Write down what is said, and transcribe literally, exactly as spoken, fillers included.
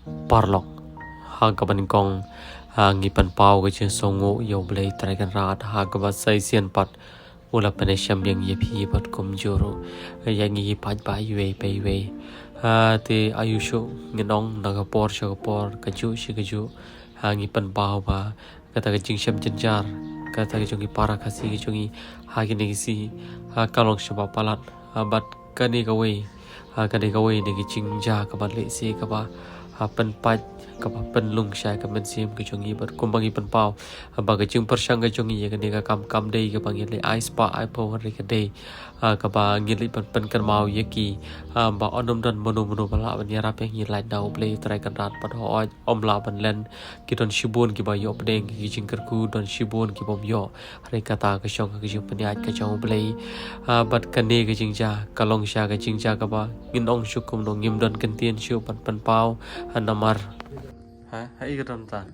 Paralok, ha kaba nyngkong, ha, ngi pynpaw ka jingsngewnguh ïa U Blei Trai Kynrad, ha kaba sa shisien pat u la pynïashem biang ïa phi bad kumjuh ruh ïa ngi paidbah iwei pa iwei. Ha, te aiu shuh ngin ong, na ka por sha ka por, kajuh sha kajuh, ha, ngi pynpaw ba kata ka jingshem jynjar, kata ka jong ngi para Khasi ka jong ngi ha kine ki sngi, ha, ka long shibun palat, ha, bad kane kawei, ha, kane kawei na ki jingjia kaba lehse kaba, ha, pynpait, kaba pynlong sha ka mynsiem ka jong ngi, bad kumba ngi pynpaw, ha, ba ka jingpyrshang ka jong ngi ïa kane ka kam kam dei kaba ngi leh ai spah ai phew, hynrei ka dei, ha, kaba ngi leh ban pynkynmaw ïa ki, ha, ba un ym don mano mano ba lah ban ïarap ïa ngi lait na U Blei Trai Kynrad, bad hooid, ym lah ban len, ki don shibun kiba ïoh pdeng ki jingkyrkhu, don shibun kibym ïoh. Hynrei kata ka shong ha ka jingpynïaid ka jong U Blei. Ha, bad kane ka jingjia ka long sha ka jingjia kaba ngin ong shuh kumno, ngim don kyntien shuh ban pynpaw, ha, namar, ha, ha, i ka don ta.